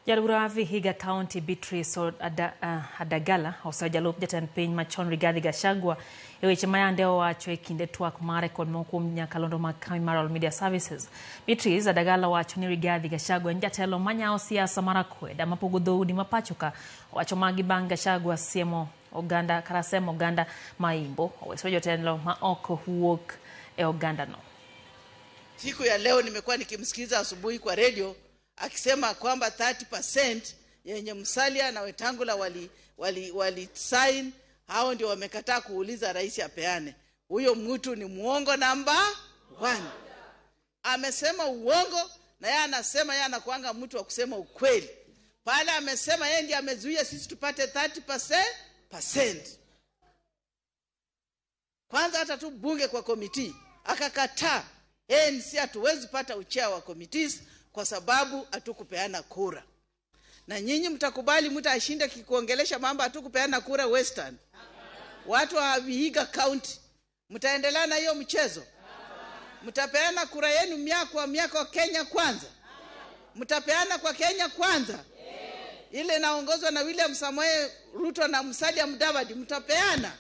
Jalura Vihiga County Beatrice Adagala oseyo jalup jatend piny machon Rigathi Gachagua e weche ma yande owacho e kinde twak mare kod moko kuom nyakalondo mag kambi mar Royal Media Services. Beatrice Adagala wacho ni Rigathi Gachagua en jatelo manyawo siasa mar akweda mapogo dhoudi ma pacho ka. Owacho magi bang' Gachagua siemo oganda kata semo oganda ma Imbo oweso jotelo ma ok wuok e oganda no. Siku ya leo nimekuwa nikimsikiliza asubuhi kwa redio akisema kwamba 30% yenye Musalia na Wetangula wali sign, hao ndio wamekataa kuuliza rais apeane. Huyo mtu ni muongo namba 1. Amesema uongo na yeye anasema yeye anakuanga mtu wa kusema ukweli. Pale amesema yeye ndiye amezuia sisi tupate 30%. Kwanza hata tu bunge kwa committee akakataa. ANC hatuwezi pata uchea wa committees kwa sababu hatukupeana kura. Na nyinyi mtakubali mtashinda kikuongelesha mambo hatukupeana kura Western. Watu wa Vihiga County mtaendelea na hiyo mchezo? Mtapeana kura yenu miaka kwa miaka kwa Kenya Kwanza? Mtapeana kwa Kenya Kwanza? Ile inaongozwa na William Samoei Ruto na Musalia Mudavadi, mtapeana?